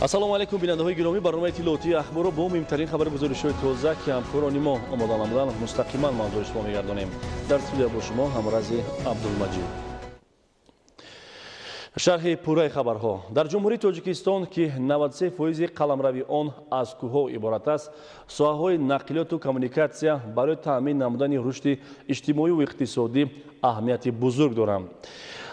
Ассалому алайкум, бинандаҳои гиромӣ. Барномаи иттилоотии Ахборро бо муҳимтарин хабари гузоришҳои тоза, ки ҳамкорони мо омода намуданд, мустақиман манзури шумо мегардонем. Дар студия бо шумо ҳамрази Абдулмаҷид. Шарҳи пурраи хабарҳо. Дар Ҷумҳурии Тоҷикистон, ки 93% қаламрави он аз кӯҳҳо иборат аст, соҳаҳои нақлиёту коммуникатсия барои таъмин намудани рушди иҷтимоию иқтисодӣ аҳамияти бузург доранд.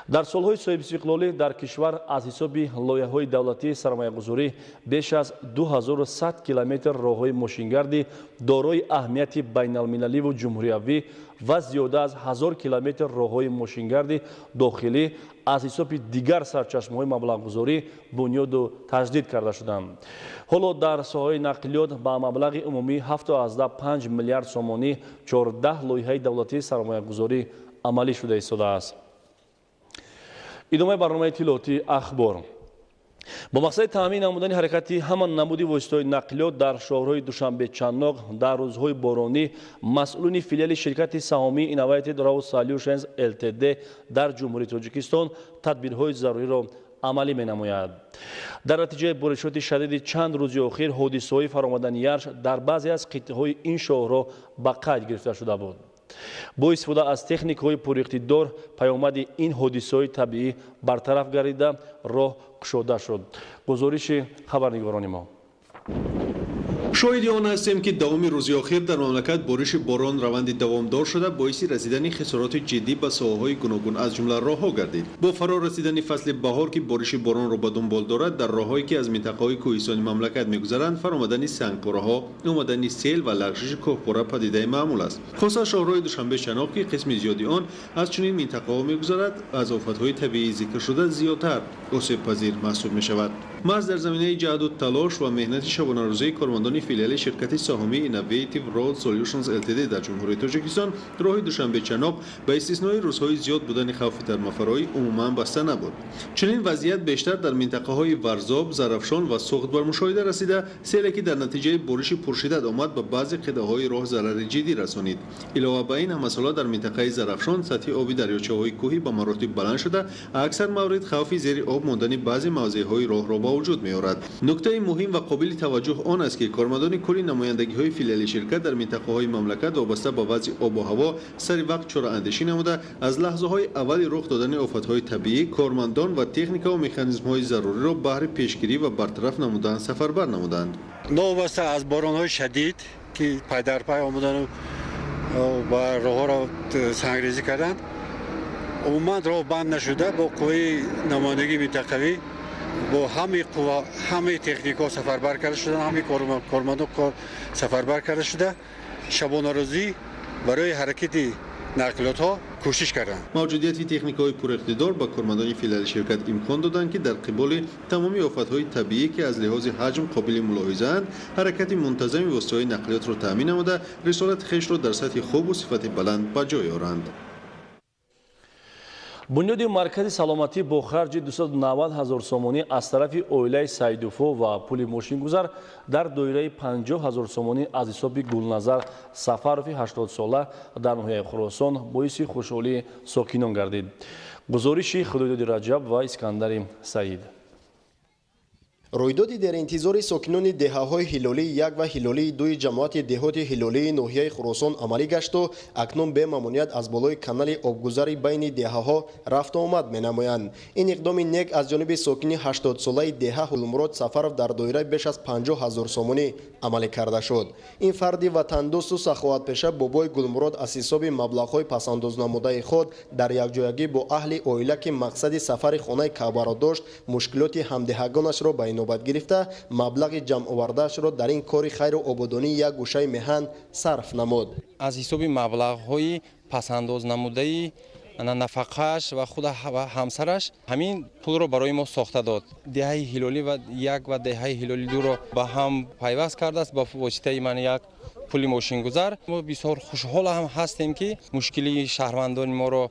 Дар солҳои соҳибистиқлолӣ дар кишвар аз ҳисоби лоиҳаҳои давлатии сармоягузорӣ беш аз 2100 километр роҳҳои мошингардӣ дорои аҳамияти байналмилаливу ҷумҳуриявӣ ва зиёда аз 1000 километр роҳҳои мошингарди дохилӣ аз ҳисоби дигар сарчашмаҳои маблағгузорӣ бунёду таҷдид карда шуданд. Ҳоло дар соҳаи нақлиёт ба маблағи умумии 7,5 миллиард сомонӣ 14 лоиҳаи давлатии сармоягузорӣ амалӣ шуда истодааст. Идомаи барномаи иттилоотии Ахбор. Бо мақсади таъмин намудани ҳаракати ҳама намуди воситаҳои нақлиёт дар шоҳроҳи Душанбе-Чанноқ дар рӯзҳои боронӣ, масъулини филиали ширкати саҳомии Innovative Road Solutions Ltd дар Ҷумҳурии Тоҷикистон тадбирҳои заруриро амалӣ менамояд. Дар натиҷаи боришоти шадиди чанд рӯзи охир ҳодисаҳои фаромадани ярш дар баъзе аз қитъаҳои ин шоҳроҳ ба қайд гирифта шуда буд. Бо истифода аз техникаҳои пуриқтидор паёмади ин ҳодисаҳои табиӣ бартараф гардида, роҳ кушода шуд. Гузориши хабарнигорони мо. Шоҳиди он ҳастем, ки давоми рӯзи охир дар мамлакат бориши борон раванди давомдор шуда, боиси расидани хисороти ҷиддӣ ба соҳаҳои гуногун, аз ҷумла роҳҳо гардид. Бо фаро расидани фасли баҳор, ки бориши боронро ба дунбол дорад, дар роҳҳое, ки аз минтақаҳои кӯҳистони мамлакат мегузаранд, фаромадани сангпораҳо, омадани сел ва лағжиши кӯҳпора падидаи маъмул аст. Хоса шоҳроҳи Душанбе-Чаноқ, ки қисми зиёди он аз чунин минтақаҳо мегузарад, аз офатҳои табиӣ зикршуда зиёдтар осебпазир маҳсуб мешавад. Маҳз дар заминаи ҷаҳду талош ва меҳнати шабонарӯзаи кормандони филиали ширкати саҳомии Innovative Road Solutions Ltd дар Ҷумҳурии Тоҷикистон роҳи Душанбе-Чаноқ ба истиснои рӯзҳои зиёд будани хавфи тармафароӣ умуман баста набуд. Чунин вазъият бештар дар минтақаҳои Варзоб, Зарафшон ва Суғд бар мушоҳида расида, селе, ки дар натиҷаи бориши пуршиддат омад, ба баъзе қитъаҳои роҳ зарари ҷиддӣ расонид. Илова ба ин, ҳамасола дар минтақаи Зарафшон сатҳи оби дарёчаҳои кӯҳӣ ба маротиб баланд шуда, аксар маврид хавфи зери об мондани баъзе мавзеъҳои роҳро ба вуҷуд меорад. Нуктаи муҳим ва қобили таваҷҷӯҳ он аст, ки кормандони кулли намояндагиҳои филиали ширкат дар минтақаҳои мамлакат вобаста ба вазъи обу ҳаво сари вақт чораандешӣ намуда, аз лаҳзаҳои аввали рух додани офатҳои табиӣ кормандон ва техникаву механизмҳои заруриро баҳри пешгирӣ ва бартараф намудан сафарбар намуданд. Новобаста аз боронҳои шадид, ки пайдарпай омадану ва роҳҳоро сангрезӣ карданд, умуман роҳ банд нашуда, бо қувваи намояндагии минтақавӣ, бо ҳамаи қувва, ҳамаи техникаҳо сафарбар карда шуданд, ҳамаи кормандон кор сафарбар карда шуда, шабонарӯзӣ барои ҳаракати нақлиётҳо кӯшиш карданд. Мавҷудияти техникаҳои пуриқтидор ба кормандони филиали ширкат имкон доданд, ки дар қиболи тамоми офатҳои табиӣ, ки аз лиҳози ҳаҷм қобили мулоҳизаанд, ҳаракати мунтазами воситаҳои нақлиётро таъмин намуда, рисолати хешро дар сатҳи хубу сифати баланд ба ҷой оранд. Бунёди маркази саломатӣ бо харҷи 290 ҳазор сомонӣ аз тарафи оилаи Сайдуфо ва пули мошингузар дар доираи 50 ҳазор сомонӣ аз ҳисоби Гулназар Сафарови 80-сола дар ноҳияи Хуросон боиси хушҳолии сокинон гардид. Гузориши Худойдоди Раҷаб ва Искандари Саид. Рӯйдоди деринтизори сокинони деҳаҳои Ҳилолии 1 ва Ҳилолии 2 ҷамоати деҳоти Ҳилолии ноҳияи Хуросон амалӣ гашту акнун бемамоният аз болои канали обгузари байни деҳаҳо рафту омад менамоянд. Ин иқдоми нек аз ҷониби сокини 80-солаи деҳа Ҳулмурод Сафаров дар доираи беш аз 50 ҳазор сомонӣ амалӣ карда шуд. Ин фарди ватандӯсту саховатпеша бобои Гулмурод аз ҳисоби маблағҳои пасандознамудаи худ дар якҷоягӣ бо аҳли оила, ки мақсади сафари хонаи Каъбаро дошт, мушкилоти ҳамдеҳагонашро ба инобат гирифта, маблағи ҷамъовардаашро дар ин кори хайру ободонии як гӯшаи меҳан сарф намуд. Аз ҳисоби маблағҳои пасандознамудаи нафақааш ва худ ва ҳамсараш ҳамин пулро барои мо сохта дод. Деҳаи Ҳилолӣ ва 1 ва деҳаи Ҳилоли 2-ро ба ҳам пайваст кардааст бо воситаи ман як пули мошингузар. Мо бисёр хушҳол ҳам ҳастем, ки мушкилии шаҳрвандони моро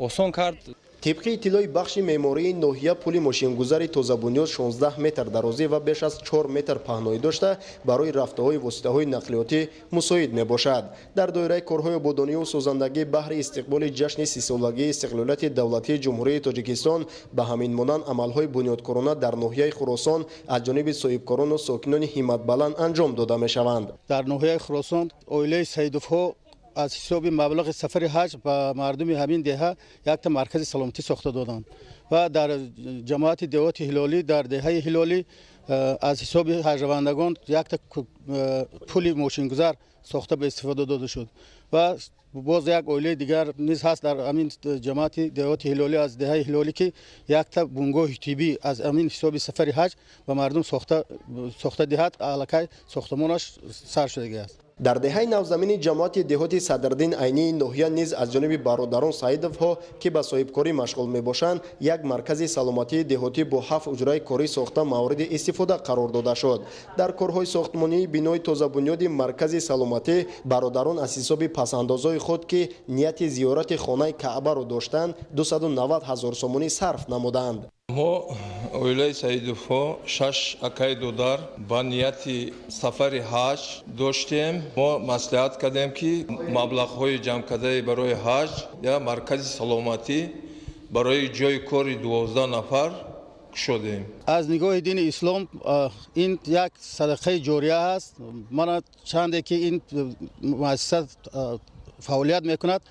осон кард. Тибқи иттилои бахши меъмории ноҳия, пули мошингузари тозабунёд 16 метр дарозӣ ва беш аз 4 метр паҳноӣ дошта, барои рафтаҳои воситаҳои нақлиётӣ мусоид мебошад. Дар доираи корҳои ободониву созандагӣ баҳри истиқболи ҷашни 30-солагии истиқлолияти давлатии Ҷумҳурии Тоҷикистон ба ҳамин монанд амалҳои бунёдкорона дар ноҳияи Хуросон аз ҷониби соҳибкорону сокинони ҳимматбаланд анҷом дода мешаванд. Дар ноҳияи Хуросон оилаи Саидовҳо аз ҳисоби маблағи сафари ҳаҷ ба мардуми ҳамин деҳа якта маркази саломатӣ сохта доданд ва дар ҷамоати деҳоти Ҳилолӣ дар деҳаи Ҳилолӣ аз ҳисоби ҳаҷравандагон якта пули мошингузар сохта ба истифода дода шуд ва боз як оилаи дигар низ ҳаст дар ҳамин ҷамоати деҳоти Ҳилолӣ аз деҳаи Ҳилолӣ, ки якта бунгоҳи тиббӣ аз ҳамин ҳисоби сафари ҳаҷ ба мардум сохта диҳад, аллакай сохтамонаш сар шудагӣ аст. Дар деҳаи Навзамини ҷамоати деҳоти Садриддин Айнии ноҳия низ аз ҷониби бародарон Саидовҳо, ки ба соҳибкорӣ машғул мебошанд, як маркази саломатии деҳотӣ бо 7 ҳуҷраи корӣ сохта мавриди истифода қарор дода шуд. Дар корҳои сохтмонии бинои тозабунёди маркази саломатӣ бародарон аз ҳисоби пасандозҳои худ, ки нияти зиёрати хонаи Каъбаро доштанд, 290 ҳазор сомонӣ сарф намуданд. Мо оилаи Саидовҳо 6 акаи додар ба нияти сафари ҳаҷ доштем. Мо маслиҳат кардем, ки маблағҳои ҷамъкардаи барои ҳаҷ я маркази саломатӣ барои ҷои кори 12 нафар кушодем. Аз нигоҳи дини ислом ин як садақаи ҷория аст. Мана чанде ки ин муассиса фаъолият мекунад,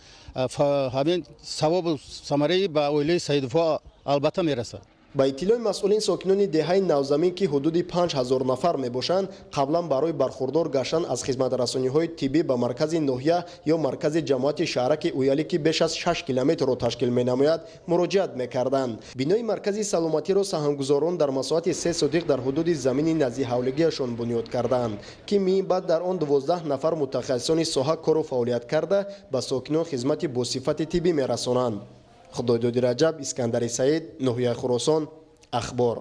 ҳамин савобу самараи ба оилаи Саидовҳо албатта мерасад. Ба иттилои масъулин, сокинони деҳаи Навзамин, ки ҳудуди 5000 нафар мебошанд, қаблан барои бархурдор гаштан аз хизматрасониҳои тиббӣ ба маркази ноҳия ё маркази ҷамоати шаҳраки Уялӣ, ки беш аз 6 километрро ташкил менамояд, муроҷиат мекарданд. Бинои маркази саломатиро саҳмгузорон дар масоҳати 3 сотиқ дар ҳудуди замини назди ҳавлигиашон бунёд карданд, ки мин баъд дар он 12 нафар мутахассисони соҳа кору фаъолият карда, ба сокинон хизмати босифати тиббӣ мерасонанд. Худойдоди Раҷаб, Искандари Саид, ноҳияи Хуросон, Ахбор.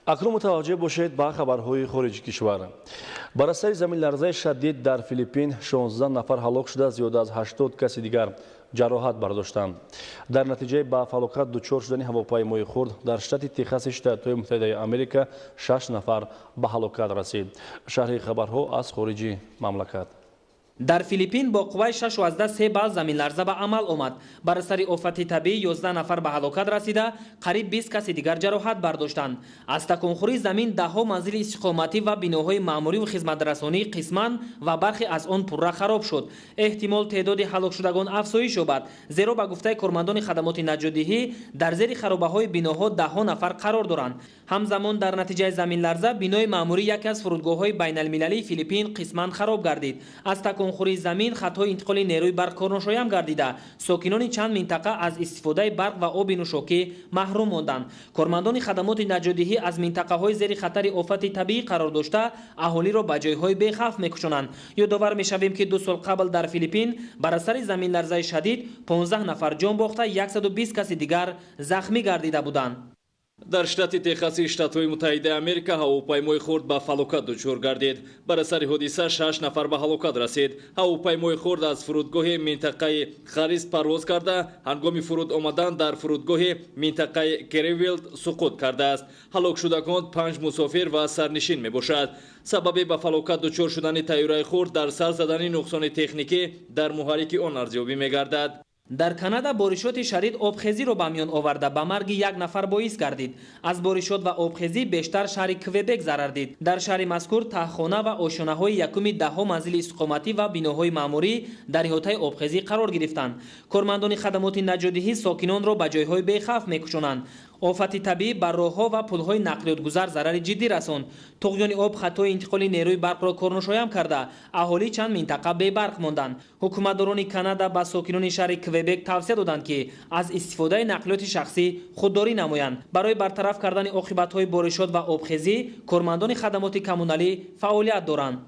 Акнун мутаваҷҷеҳ бошед ба хабарҳои хориҷи кишвар. Бар асари заминларзаи шадид дар Филиппин 16 нафар ҳалок шуда, зиёда аз 80 каси дигар ҷароҳат бардоштанд. Дар натиҷаи ба фалокат дучор шудани ҳавопаймои хурд дар штати Техаси Штатҳои Муттаҳидаи Америка 6 нафар ба ҳалокат расид. Шарҳи хабарҳо аз хориҷи мамлакат. Дар Филиппин бо қувваи 6,3 балл заминларза ба амал омад. Бар асари офати табиӣ 11 нафар ба ҳалокат расида, қариб 20 каси дигар ҷароҳат бардоштанд. Аз таконхӯрии замин даҳҳо манзили истиқоматӣ ва биноҳои маъмуриву хизматрасонӣ қисман ва бархе аз он пурра хароб шуд. Эҳтимол теъдоди ҳалокшудагон афзоиш ёбад, зеро ба гуфтаи кормандони хадамоти наҷотдиҳӣ дар зери харобаҳои биноҳо даҳҳо нафар қарор доранд. Ҳамзамон дар натиҷаи заминларза бинои маъмурии яке аз фурудгоҳҳои байналмилалии Филиппин қисман хароб гардид. Аз таконхӯрии замин хатҳои интиқоли нерӯи барқ корношоям гардида, сокинони чанд минтақа аз истифодаи барқ ва оби нӯшокӣ маҳрум монданд. Кормандони хадамоти наҷотдиҳӣ аз минтақаҳои зери хатари офати табиӣ қарор дошта аҳолиро ба ҷойҳои бехавф мекушонанд. Ёдовар мешавем, ки 2 сол қабл дар Филиппин бар асари заминларзаи шадид 15 нафар ҷон бохта, 120 каси дигар захмӣ гардида буданд. Дар штати Техаси Штатҳои Муттаҳидаи Америка ҳавопаймои хурд ба фалокат дучор гардид. Бар асари ҳодиса 6 нафар ба ҳалокат расид. Ҳавопаймои хурд аз фурудгоҳи минтақаи Харис парвоз карда, ҳангоми фуруд омадан дар фурудгоҳи минтақаи Керивилд суқут кардааст. Ҳалокшудагон 5 мусофир ва сарнишин мебошад. Сабаби ба фалокат дучор шудани тайёраи хурд дар сар задани нуқсони техникӣ дар муҳаррики он арзёбӣ мегардад. Дар Канада боришоти шадид обхезиро ба миён оварда, ба марги як нафар боис гардид. Аз боришот ва обхезӣ бештар шаҳри Квебек зарар дид. Дар шаҳри мазкур таҳхона ва ошёнаҳои якуми даҳҳо манзили истиқоматӣ ва биноҳои маъмурӣ дар иҳотаи обхезӣ қарор гирифтанд. Кормандони хадамоти наҷотдиҳӣ сокинонро ба ҷойҳои бехавф мекушонанд. Офати табиӣ ба роҳҳо ва пулҳои нақлиётгузар зарари ҷиддӣ расонд. Туғёни об хатҳои интиқоли нерӯи барқро корношоям карда, аҳолии чанд минтақа бебарқ монданд. Ҳукуматдорони Канада ба сокинони шаҳри Квебек тавсия доданд, ки аз истифодаи нақлиёти шахсӣ худдорӣ намоянд. Барои бартараф кардани оқибатҳои боришот ва обхезӣ кормандони хадамоти коммуналӣ фаъолият доранд.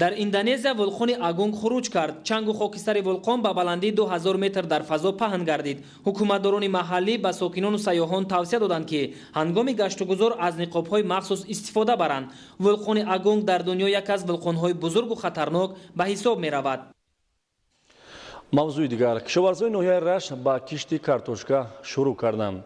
Дар Индонезия вулқони Агунг хуруҷ кард. Чангу хокистари вулқон ба баландии 2000 метр дар фазо паҳн гардид. Ҳукуматдорони маҳаллӣ ба сокинону сайёҳон тавсия доданд, ки ҳангоми гаштугузор аз ниқобҳои махсус истифода баранд. Вулқони Агунг дар дунё яке аз вулқонҳои бузургу хатарнок ба ҳисоб меравад. Мавзӯи дигар. Кишоварзони ноҳияи Рашт ба кишти картошка шурӯъ карданд.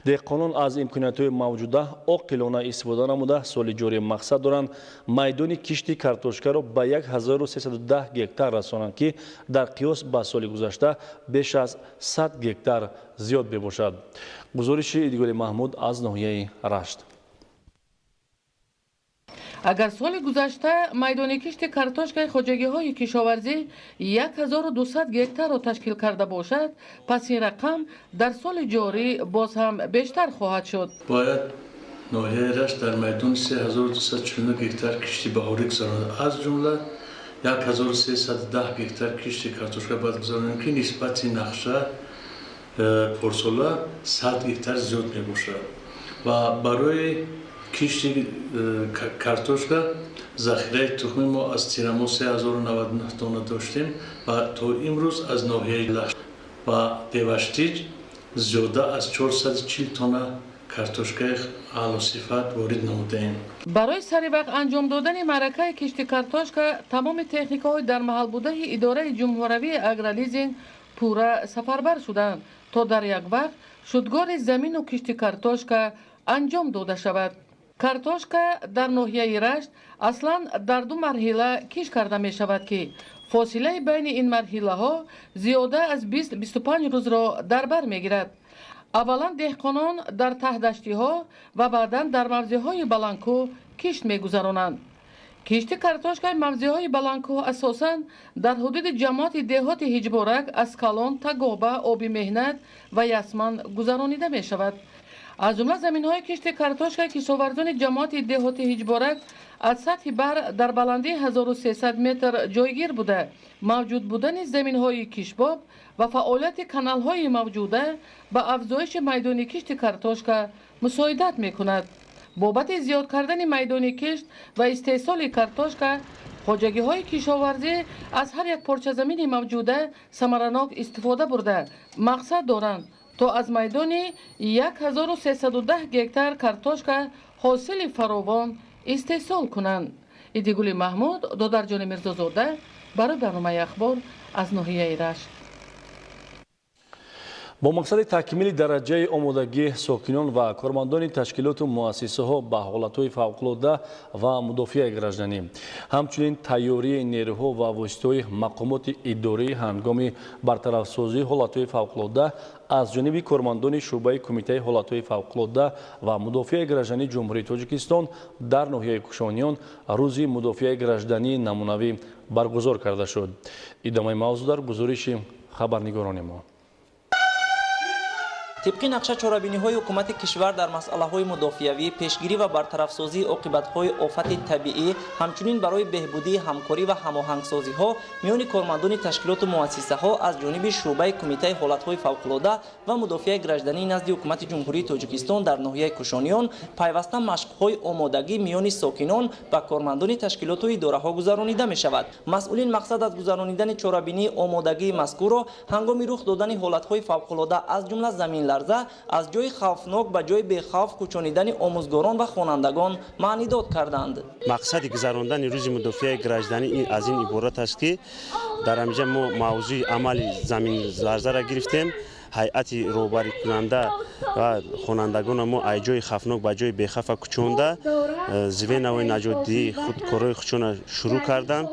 Деҳқонон аз имкониятҳои мавҷуда оқилона истифода намуда, соли ҷорӣ мақсад доранд майдони кишти картошкаро ба 1310 гектар расонанд, ки дар қиёс ба соли гузашта беш аз 100 гектар зиёд мебошад. Гузориши Идигули Маҳмуд аз ноҳияи Рашт. Агар соли гузашта майдони кишти картошкаи хоҷагиҳои кишоварзӣ 1200 гектарро ташкил карда бошад, пас ин рақам дар соли ҷорӣ боз ҳам бештар хоҳад шуд. Бояд ноҳияи Рашт дар майдони 3249 гектар кишти баҳорӣ гузаронад, аз ҷумла 1310 гектар кишти картошка бояд гузаронем, ки нисбати нақша порсола 100 гектар зиёд мебошад. Ва барои кишти картошка захираи тухмӣ мо аз тирамо 3099 тонна доштем ва то имрӯз аз ноҳияи Лахш ва Деваштич зиёда аз 440 тонна картошкаи аълосифат ворид намудаем. Барои саривақт анҷом додани маъракаи кишти картошка тамоми техникаҳои дар маҳал будаи идораи ҷумҳуравии агролизинг пурра сафарбар шуданд, то дар як вақт шудгори замину кишти картошка анҷом дода шавад. Картошка дар ноҳияи Рашт аслан дар ду марҳила кишт карда мешавад, ки фосилаи байни ин марҳилаҳо зиёда аз 20-25 рӯзро дар бар мегирад. Аввалан деҳқонон дар таҳдаштиҳо ва баъдан дар мавзеъҳои баландкӯҳ кишт мегузаронанд. Кишти картошкаи мавзеъҳои баландкӯҳ асосан дар ҳудуди ҷамоати деҳоти Ҳиҷборак, Аскалон, Тагоба, Оби Меҳнат ва Ясман гузаронида мешавад. Аз ҷумла заминҳои кишти картошка кишоварзони ҷамоати деҳоти Ҳиҷборак аз сатҳи баҳр дар баландии 1300 метр ҷойгир буда, мавҷуд будани заминҳои кишбоб ва фаъолияти каналҳои мавҷуда ба афзоиши майдони кишти картошка мусоидат мекунад. Бобати зиёд кардани майдони кишт ва истеҳсоли картошка хоҷагиҳои кишоварзӣ аз ҳар як порчазамини мавҷуда самаранок истифода бурда, мақсад доранд то аз майдони 1310 гектар картошка ҳосили фаровон истеҳсол кунанд. Идигули Маҳмуд, Додарҷони Мирзозода барои барномаи Ахбор аз ноҳияи Рашт. Бо мақсади такмили дараҷаи омодагии сокинон ва кормандони ташкилоту муассисаҳо ба ҳолатҳои фавқулодда ва мудофиаи гражданӣ, ҳамчунин тайёрии нерӯҳо ва воситаҳои мақомоти идорӣ ҳангоми бартарафсозии ҳолатҳои фавқулодда аз ҷониби кормандони шӯъбаи Кумитаи ҳолатҳои фавқулодда ва мудофиаи граждании Ҷумҳурии Тоҷикистон дар ноҳияи Кушониён рӯзи мудофиаи граждании намунавӣ баргузор карда шуд. Идомаи мавзӯъ дар гузориши хабарнигорони мо. Тибқи нақша чорабиниҳои ҳукумати кишвар дар масъалаҳои мудофиавӣ, пешгирӣ ва бартарафсозии оқибатҳои офати табиӣ, ҳамчунин барои беҳбудии ҳамкорӣ ва ҳамоҳангсозиҳо миёни кормандони ташкилоту муассисаҳо аз ҷониби шӯъбаи Кумитаи ҳолатҳои фавқулодда ва мудофиаи граждании назди ҳукумати Ҷумҳурии Тоҷикистон дар ноҳияи Кушониён пайваста машқҳои омодагӣ миёни сокинон ва кормандони ташкилоту идораҳо гузаронида мешавад. Масъулин мақсад аз гузаронидани чорабинии омодагии мазкурро ҳангоми рух додани ҳолатҳои фавқулодда, аз ҷумла замин ларза, аз ҷои хавфнок ба ҷои бехавф кӯчонидани омӯзгорон ва хонандагон маънидод карданд. Мақсади гузарондани рӯзи мудофиаи гражданӣ аз ин иборат аст, ки дар ҳаминҷа мо мавзӯи амали заминларзаро гирифтем. Ҳайати роҳбарикунанда ва хонандагона мо аз ҷои хавфнок ба ҷои бехавфа кӯчонда, звенаҳои наҷотдиҳии худ корҳои худшонро шурӯъ карданд.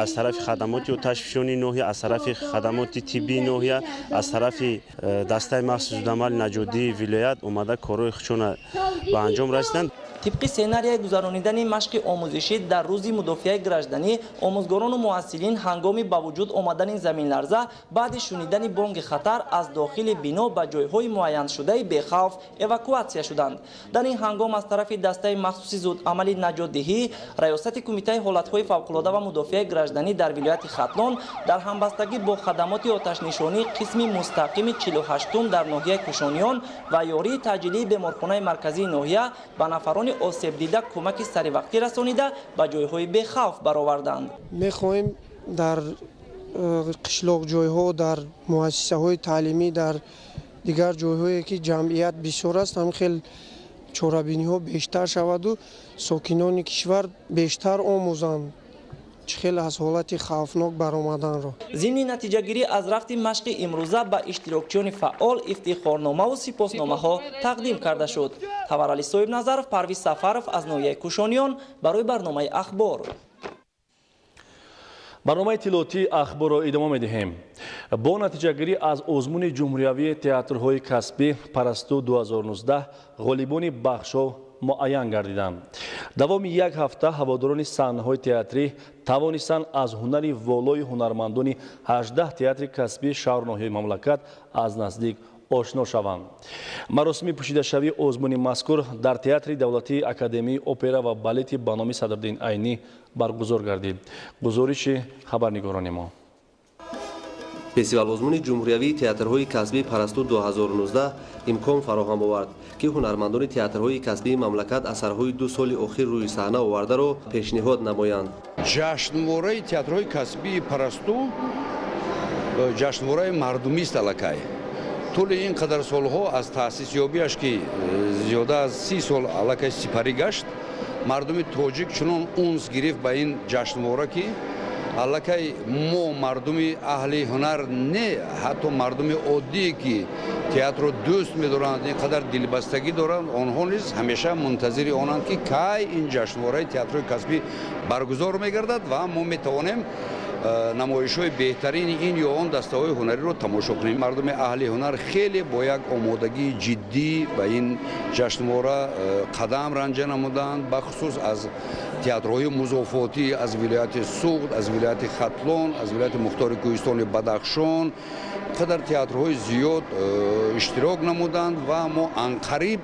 Аз тарафи хадамоти оташфишонии ноҳия, аз тарафи хадамоти тиббии ноҳия, аз тарафи дастаи махсуси зудамали наҷотдиҳии вилоят омада корҳои худшонро ба анҷом расиданд. Тибқи сценарияи гузаронидани машқи омӯзишӣ дар рӯзи мудофиаи гражданӣ, омӯзгорону муҳассилин ҳангоми ба вуҷуд омадани заминларза баъди шунидани бонги хатар аз дохили бино ба ҷойҳои муайяншудаи бехавф эвакуатсия шуданд. Дар ин ҳангом аз тарафи дастаи махсуси зудамали наҷотдиҳӣ Раёсати Кумитаи ҳолатҳои фавқулодда ва мудофиаи гражданӣ дар вилояти Хатлон дар ҳамбастагӣ бо хадамоти оташнишонӣ қисми мустақими 48-ум дар ноҳияи Кушониён ва ёрии таъҷилии беморхонаи марказии ноҳия ба нафарони осебдида кӯмаки саривақтӣ расонида ба ҷойҳои бехавф бароварданд. Мехоҳем дар қишлоқҷойҳо, дар муассисаҳои таълимӣ, дар дигар ҷойҳое ки ҷамъият бисёр аст, ҳам хел чорабиниҳо бештар шаваду сокинони кишвар бештар омӯзанд Чӣ хел аз ҳолати хавфнок баромаданро. Зимни натиҷагирӣ аз рафти машқи имрӯза ба иштирокчиёни фаъол ифтихорномаву сипосномаҳо тақдим карда шуд. Таварали Соҳибназаров, Парвиз Сафаров аз ноҳияи Кушониён барои барномаи Ахбор. Барномаи иттилоотии Ахборро идома медиҳем. Бо натиҷагирӣ аз озмуни ҷумҳуриявии театрҳои касбӣ Парасту 2019 ғолибони бахшҳо муайян гардиданд. Давоми як ҳафта ҳаводорони саҳнаҳои театрӣ тавонистанд аз ҳунари волои ҳунармандони 18 театри касбии шаҳру ноҳияи мамлакат аз наздик ошно шаванд. Маросими пӯшидашавии озмуни мазкур дар Театри давлатии Академияи опера ва балети ба номи Садриддин Айнӣ баргузор гардид. Гузориши хабарнигорони мо. Фестивал-озмуни ҷумҳуриявии театрҳои касбии Парасту 2019 имкон фароҳам овард, ки ҳунармандони театрҳои касбии мамлакат асарҳои 2 соли охир рӯи саҳна овардаро пешниҳод намоянд. Ҷашнвораи театрҳои касбии Парасту ҷашнвораи мардумист аллакай. Тӯли ин қадар солҳо аз таъсисёбиаш, ки зиёда аз 30 сол аллакай сипарӣ гашт, мардуми тоҷик чунон унс гирифт ба ин ҷашнвора, ки аллакай мо мардуми аҳли ҳунар не, ҳатто мардуми оддие, ки театрро дӯст медоранд, ин қадар дилбастагӣ доранд, онҳо низ ҳамеша мунтазири онанд, ки кай ин ҷашнвораи театрҳои касбӣ баргузор мегардад ва мо метавонем намоишҳои беҳтарини ин ё он дастаҳои ҳунариро тамошо кунем. Мардуми аҳли ҳунар хеле бо як омодагии ҷиддӣ ба ин ҷашнвора қадам ранҷа намуданд, бахусус аз театрҳои музофотӣ аз вилояти Суғд, аз вилояти Хатлон, аз вилояти Мухтори Кӯҳистони Бадахшон қадар театрҳои зиёд иштирок намуданд ва мо анқариб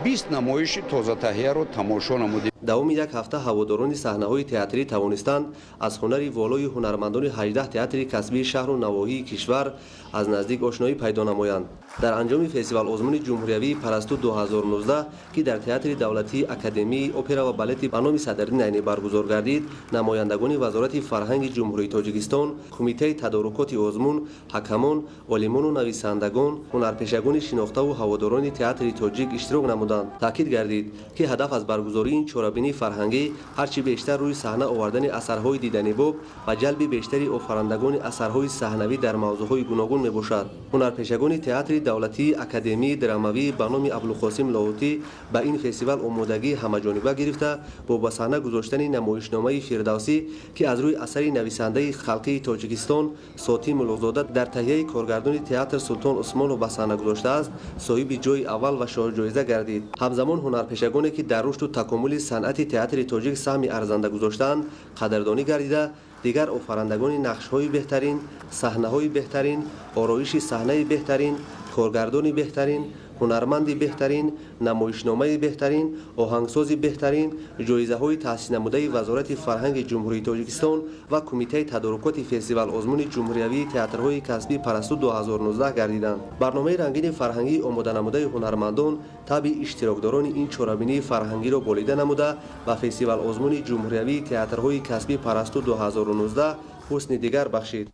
20 намоиши тозатаҳияро тамошо намудем. Давоми як ҳафта ҳаводорони саҳнаҳои театрӣ тавонистанд аз ҳунари волои ҳунармандони 18 театри касбии шаҳру навоҳии кишвар аз наздик ошноӣ пайдо намоянд. Дар анҷоми фестивал-озмуни ҷумҳуриявии Парасту 2019, ки дар Театри давлатии Академияи опера ва балети ба номи Садриддин Айнӣ баргузор гардид, намояндагони Вазорати фарҳанги Ҷумҳурии Тоҷикистон, Кумитаи тадорукоти озмун, ҳакамон, олимону нависандагон, ҳунарпешагони шинохтаву ҳаводорони театри тоҷик иштирок намуданд. Таъкид гардид, ки ҳадаф аз баргузории ин чорабинии фарҳангӣ ҳарчи бештар рӯи саҳна овардани асарҳои диданибоб ва ҷалби бештари офарандагони асарҳои саҳнавӣ дар мавзӯъҳои гуногун мебошад. Ҳунарпешагони Театри давлатии Академияи драмавӣ ба номи Абдулқосим Лоҳутӣ ба ин фестивал омодагии ҳамаҷониба гирифта, бо ба саҳна гузоштани намоишномаи Фирдавсӣ, ки аз рӯи асари нависандаи халқии Тоҷикистон Сотим Муллоқзода дар таҳияи коргардони театр Султон Усмонов ба саҳна гузоштааст, соҳиби ҷойи аввал ва шоҳҷоиза гардид. Ҳамзамон ҳунарпешагоне, ки дар рушду такомули санъати театри тоҷик саҳми арзанда гузоштаанд, қадрдонӣ гардида, дигар офарандагони нақшҳои беҳтарин, саҳнаҳои беҳтарин, ороиши саҳнаи беҳтарин, коргардони беҳтарин, ҳунарманди беҳтарин, намоишномаи беҳтарин, оҳангсози беҳтарин, ҷоизаҳои таъсиснамудаи Вазорати фарҳанги Ҷумҳурии Тоҷикистон ва Кумитаи тадорукоти фестивал-озмуни ҷумҳуриявии театрҳои касбии Парасту 2019 гардиданд. Барномаи рангини фарҳангии омоданамудаи ҳунармандон табъи иштирокдорони ин чорабинии фарҳангиро болида намуда ба фестивал-озмуни ҷумҳуриявии театрҳои касбии Парасту 2019 ҳусни дигар бахшид.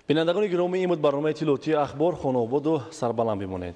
Бинандагони гиромӣ, ин буд барномаи иттилоотии Ахбор. Хонаободу сарбаланд бимонед.